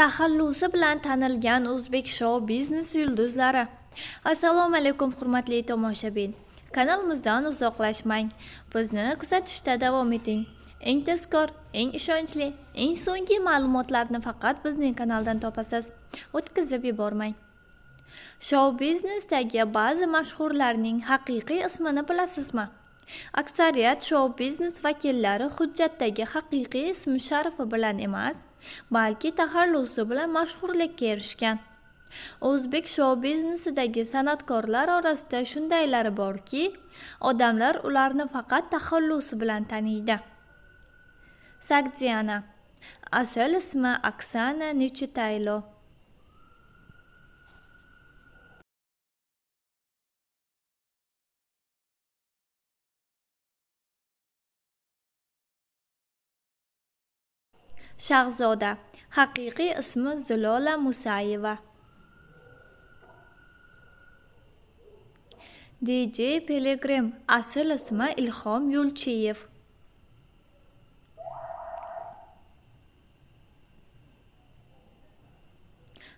Taxallusi bilan tanilgan o'zbek shou-biznes yulduzlari. Assalomu alaykum, hurmatli tomoshabin. Kanalimizdan uzoqlashmang. Bizni kuzatishda davom eting. Eng tezkor, eng ishonchli, eng so'nggi ma'lumotlarni faqat bizning kanaldan topasiz. O'tkazib yubormang. Shou-biznesdagi ba'zi mashhurlarning haqiqiy ismini bilasizmi? Aksariyat shou-biznes vakillari hujjatdagi haqiqiy ismi sharifi bilan emas, balki taxallusi bilan mashhurlikka erishgan. O'zbek shou-biznesidagi san'atkorlar orasida shundaylari borki, odamlar ularni faqat taxallusi bilan taniydi. Sogdiana. Asl ismi Oksana Nechitaylo. Shahzoda. Haqiqiy ismi Zilola Musayeva. DJ Piligrim. Asl ismi Ilhom Yo'lchiyev.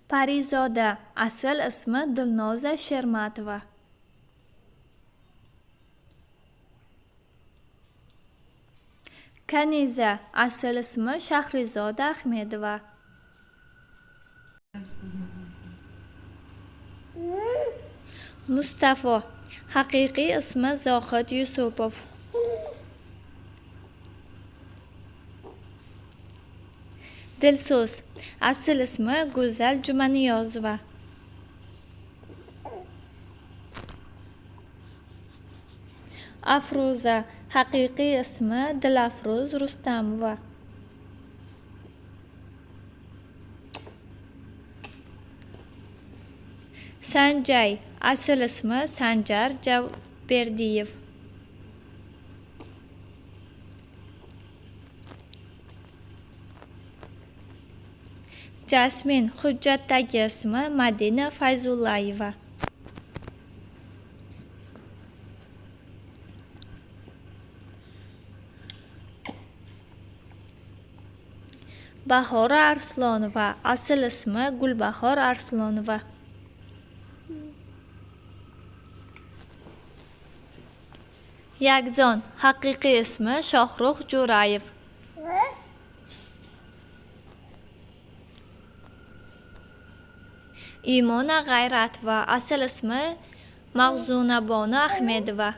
Parizoda. Asl ismi Dilnoza Shermatova. Kaniza. Asl ismi Shahrizoda Ahmedova. Mustafo. Haqiqiy ismi Zohid Yusupov. Dilso'z. Asl ismi Go'zal Jumaniyozova. Afruza. Haqiqiy ismi Dilafruz Rustamova. Sanjay. Asl ismi Sanjar Javberdiyev. Jasmin. Hujjatdagi ismi Madina Fayzullayeva. Bahora Arslonova. Asl ismi Gulbahor Arslonova. Yakzon. Haqiqiy ismi Shohrux Jo'rayev. Imona G'ayratova. Asl ismi Mavzunabonu Ahmedova.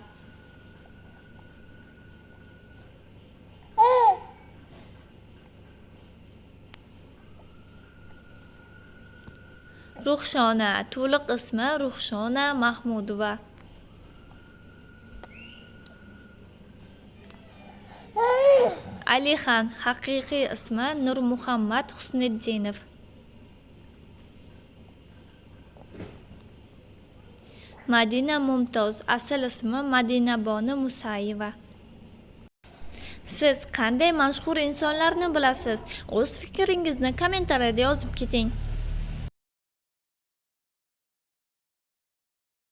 Ruxshona. To'liq ismi Ruxshona Mahmudova. Alixan. Haqiqiy ismi Nurmuhammad Husniddinov. Madina Mumtoz. Asl ismi Madinabonu Musayeva. Siz qanday mashhur insonlarni bilasiz? O'z fikringizni kommentariyada yozib keting.